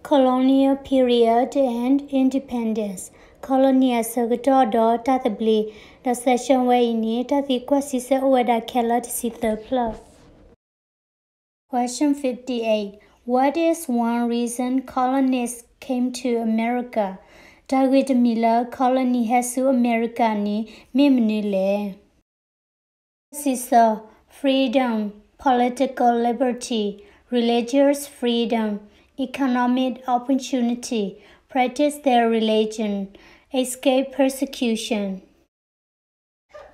Colonial period and independence, colony အဆၢကတီၢ်ဒီးတၢ်သဘျ့, ဒီး section ဝဲအံၤန့ၣ် တၢ်သံကွၢ်ဆံဆၢအိၣ်ဝဲဒၣ်ခဲလၢာ်တဆံသၢဖျၢၣ်. Question fifty-eight. What is one reason colonists came to America? တၢ်ဂ့ၢ်တမံၤလၢ colony ဟဲဆူအမဲရကၤန့ၣ် မ့ၢ်မနုၤလဲၣ်. တၢ်စံးဆၢ, freedom, political liberty, religious freedom, economic opportunity, practice their religion, escape persecution.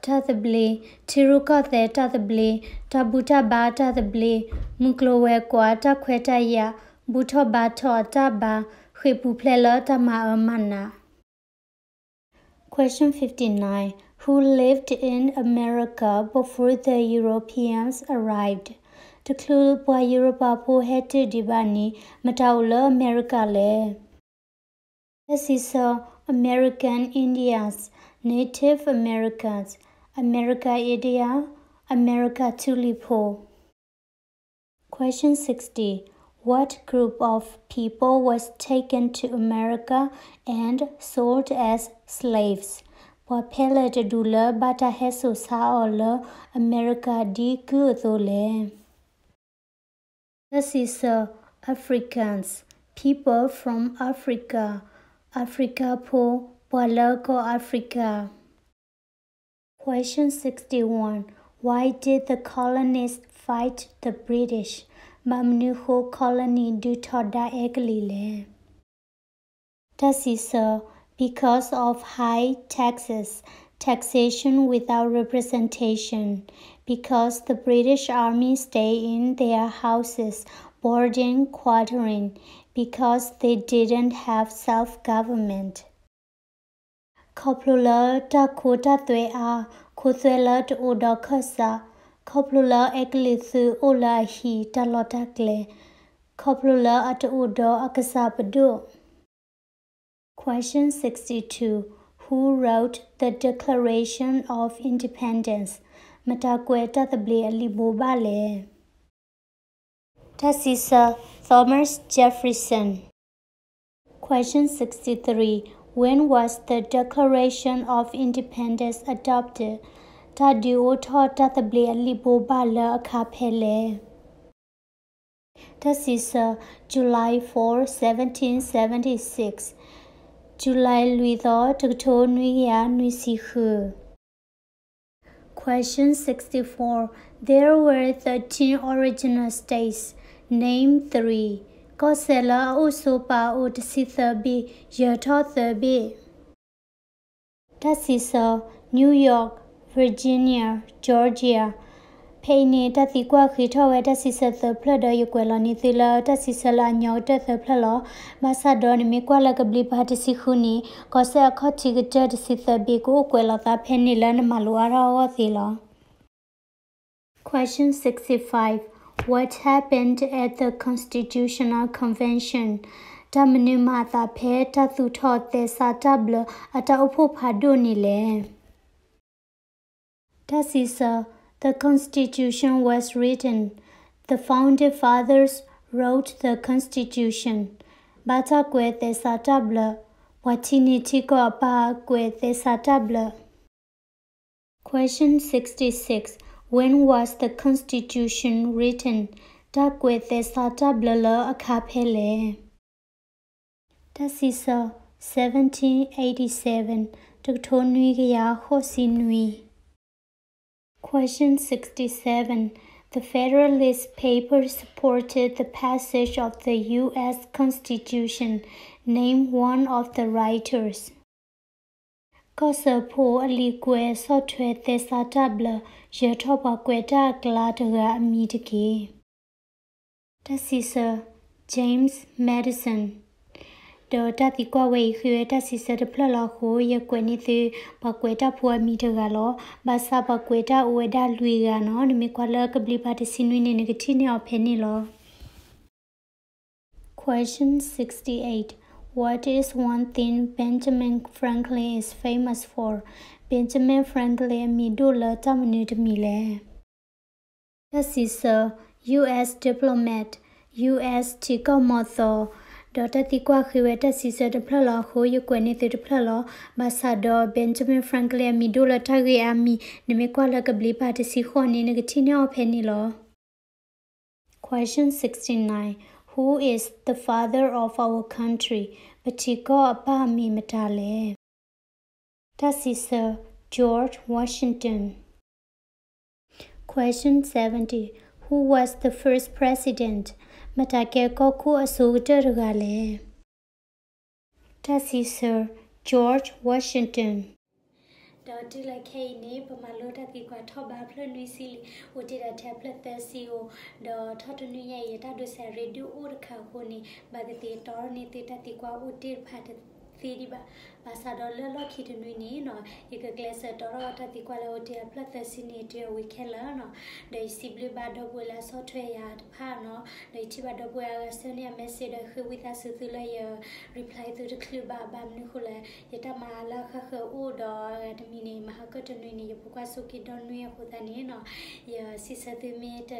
တၢ်သဘျ့, ထံရူၢ်ကီၢ်သဲးတၢ်သဘျ့, တၢ်ဘူၣ်တၢ်ဘါတၢ်သဘျ့, မုၢ်ကျိၤဝဲၤကွာ်တၢ်ခွဲးတၢ်ယာ်, ဘူၣ်ထီၣ်ဘါထီၣ်အတၢ်ဘါ, ဃ့ၢ်ပူၤဖျဲးလၢတၢ်မၤအၢမၤနး. Question fifty-nine. Who lived in America before the Europeans arrived? တချုးပှၤယူရပၤဖိဟဲတုၤဒံးဘၣ်န့ၣ် မတၤအိၣ်လၢအမဲရကၤလဲၣ်. တၢ်စံးဆၢ, American Indians, Native Americans, American Indian, အမဲရကၤ ထူလံၤဖိ. Question sixty. What group of people was taken to America and sold as slaves? ပှၤဖဲလဲၣ်တဒူၣ်လၢဘၣ်တၢ်ဟဲစိာ်ဆါအီၤလၢအမဲရကၤဒ်ကုၢ်အသိးလဲၣ်. တၢ်စံးဆၢ, Africans, people from Africa, အၤဖရံကၤဖိ, ပှၤလၢကီၢ်အၤဖရံကၤ. Question sixty-one. Why did the colonists fight the British? ဘၣ်မနုၤဃိ colony ဒုးထီဒါအဲကလံးလဲၣ်. တၢ်စံးဆၢ, because of high taxes, taxation without representation, because the British army stayed in their houses, boarding, quartering, because they didn't have self-government. ခီဖျိလၢတၢ်ခိတၢ်သွဲအါ, ခိသွဲလၢတအိၣ်ဒီးခၢၣ်စး, ခီဖျိလၢအဲကလံးသုးအိၣ်လၢအဟံၣ်တၢ်လီၢ်တၢ်ကျဲ, ခီဖျိလၢအတအိၣ်ဒီးအကစၢ်ပဒိၣ်. Question sixty-two. Who wrote the Declaration of Independence? မတၤကွဲးတၢ်သဘျ့အလံာ်ဘိးဘၣ်လဲၣ်. တၢ်စံးဆၢ, Thomas Jefferson. Question sixty-three. When was the Declaration of Independence adopted? တၢ်ဒုးအိၣ်ထီၣ်တၢ်သဘျ့အလံာ်ဘိးဘၣ်လၢအခါဖဲလဲၣ်. တၢ်စံးဆၢ, July four, seventeen seventy-six, July လွံၢ်သီ တကထိနွံကယၤနွံဆံဃု. Question sixty-four. There were thirteen original states. Name three. ကီၢ်စဲၣ်လၢအအိၣ်ဆိပာ်အိၣ်တဆံသၢဘ့ၣ်, ယၢၤထီၣ်သၢဘ့ၣ်. တၢ်စံးဆၢ, New York, Virginia, Georgia. ဖဲအံၤန့ၣ် တၢ်သံကွၢ်ဃ့ထီၣ်ဝဲတၢ်စံးဆၢသၢဖျၢၣ်ဒီး ယကွဲးလီၤန့ၢ်သုလၢတၢ်စံးဆၢလၢအညီကတၢၢ်သၢဖျၢၣ်လီၤ. ဘၣ်ဆၣ်ဒီးနမ့ၢ်ကွၢ်လၢကဘျံးပၤတဆံဃုန့ၣ် ကီၢ်စဲၣ်အခီၣ်ထံးကတၢၢ်တဆံသၢဘ့ၣ် ကအိၣ်ကွဲးလီၤသးဖဲန့ၣ်လၢနမၤလိအါထီၣ်အဂီၢ်သ့လီၤ. Question sixty-five. What happened at the Constitutional Convention? တၢ်မနုၤမၤအသးဖဲတၢ်သူၣ်ထီၣ်သဲစးတၢ်ဘျၢအတၢ်အိၣ်ဖှိၣ်ဖးဒိၣ်န့ၣ်လဲၣ်. တၢ်စံးဆၢ, The Constitution was written. The Founding Fathers wrote the Constitution. ဘၣ်တၢ်ကွဲးသဲစးတၢ်ဘျၢ, ပှၤထံနံၤထံကီၢ်အပၢ်ကွဲးသဲစးတၢ်ဘျၢ. Question sixty-six. When was the Constitution written? တၢ်ကွဲးသဲစးတၢ်ဘျၢလၢအခါဖဲလဲၣ်. တၢ်စံးဆၢ, seventeen eighty-seven, တကထိနွံကယၤဃိးဆံနွံ. Question sixty-seven. The Federalist Papers supported the passage of the U S Constitution. Name one of the writers. ကီၢ်စၢဖှိၣ်အလံာ်ကွဲးဆီၣ်ထွဲသဲစးတၢ်ဘျၢ ယၢၤထီၣ်ပှၤကွဲးတၢ်အကျါတဂၤအမံၤတက့ၢ်. တၢ်စံးဆၢ, James Madison. ဒီးတၢ်သံကွၢ်ဝဲအံၤဃ့ဝဲတၢ်စံးဆၢတဖျၢၣ်လီၤအဃိ ယကွဲးန့ၢ်သု ပှၤကွဲးတၢ်ဖိအမံၤတဂၤလီၤ. ဘၣ်ဆၣ်ပှၤကွဲးတၢ်အိၣ်ဝဲဒၣ်လွံၢ်ဂၤနီၤ, နမ့ၢ်ကွၢ်လၢကဘျံးပၤတဆံနွံန့ၣ် နကထံၣ်န့ၢ်အီၤဖဲန့ၣ်လီၤ. Question sixty-eight. What is one thing Benjamin Franklin is famous for? Benjamin Franklin အမံၤဒိၣ်လၢတၢ်မနုၤတမံၤလဲၣ်. တၢ်စံးဆၢ, U S diplomat, U S ထံကီၢ်မီၤသီ, ဒီးတၢ်သံကွၢ်ဃ့ဝဲတၢ်စံးဆၢတဖျၢၣ်လီၤအဃိ ယကွဲးန့ၢ်သုတဖျၢၣ်လီၤ. ဘၣ်ဆၣ်ဒီး Benjamin Franklin အမံၤဒိၣ်လၢတၢ်ဂ့ၢ်အါမံၤ နမ့ၢ်ကွၢ်လၢကဘျံးပၤတဆံဃိးန့ၣ် နကထံၣ်န့ၢ်အီၤဖဲန့ၣ်လီၤ. Question sixty-nine. Who is the father of our country? ပထံကီၢ်အပၢ်မ့ၢ်မတၤလဲၣ်. တၢ်စံးဆၢ George Washington. Question seventy. Who was the first president? မတၤကဲကီၢ်ခိၣ်အစိၤကတၢၢ်တဂၤလဲၣ်. တၢ်စံးဆၢ George Washington. ဒီးတုၤလၢခဲအံၤန့ၣ် ပမၤလိတၢ်သံကွၢ်ထီၣ်ဘးအဖျၢၣ်နွံဆံလံ, အိၣ်တ့ၢ်ဒၣ်ထဲအဖျၢၣ်သၢဆံဧိၤ, ဒီးထီၣ်တနွံညါအံၤ ယတၢ်ဒိးစဲးရ့ဒိၣ်အိၣ်တခါအဃိန့ၣ် ဘၣ်သ့ၣ်သ့ၣ်တီထီၣ်န့ၢ်သုတၢ်သံကွၢ်အိၣ်တ့ၢ်တဖၣ်တသ့ဒံးဘၣ်. ဘၣ်ဆၣ်ဒီးလၢလီၢ်ခံတနွံန့ၣ်နီၤ ယကကျဲးစၢးတီထီၣ်တၢ်သံကွၢ်လၢအိၣ်တ့ၢ်အဖျၢၣ်သၢဆံန့ၣ် တုၤအဝံၤခဲလၢာ်နီၤ. ဒီးယစံးဘျုးဘၣ်ဒီပုၢ်ဝဲၢ်လၢအဆီၣ်ထွဲယၤတဖၣ်နီၤ, ဒီးယထံၣ်ဘၣ်ဒီပုၢ်ဝဲၢ်အဂၤဆၢန့ၢ်အ message ဒီးဃ့ဝံသးစူၤသုလၢယ reply သုတချုးဘၣ် ဘၣ်မနုၤဃိလဲၣ် ယတၢ်မၤလၢအဃၣ်ဃၢၤအိၣ်ဒီးအဂၤတမံၤန့ၣ် မဟါကတနွံန့ၣ် ယဖိခွါစူးက့ၤဒီနွံအဃိသတးန့ၣ်နီၤ ယစံးဆၢသုမ့ၢ်တ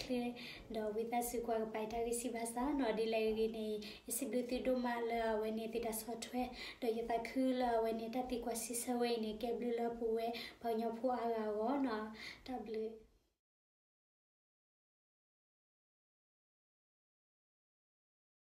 ချုး ဒီးဝံသးစူၤကွၢ်ကပၤယတၢ်ဂ့ၢ်စံးဘၣ်ဆၣ်နီၤ. ဒ်လဲၣ်ဂ့ၤန့ၣ် ယစံးဘျုးသုဒိၣ်မးလၢအဝဲန့ၣ်သုတၢ်ဆီၣ်ထွဲ, ဒီးယသးခုလၢအဝဲန့ၣ်တၢ်သံကွၢ်စံးဆၢဝဲအံၤန့ၣ် ကဲဘျုးလၢပဝဲပှၤကညီဖိအါဂၤအဂီၢ်နီၤ. တၢ်ဘျုး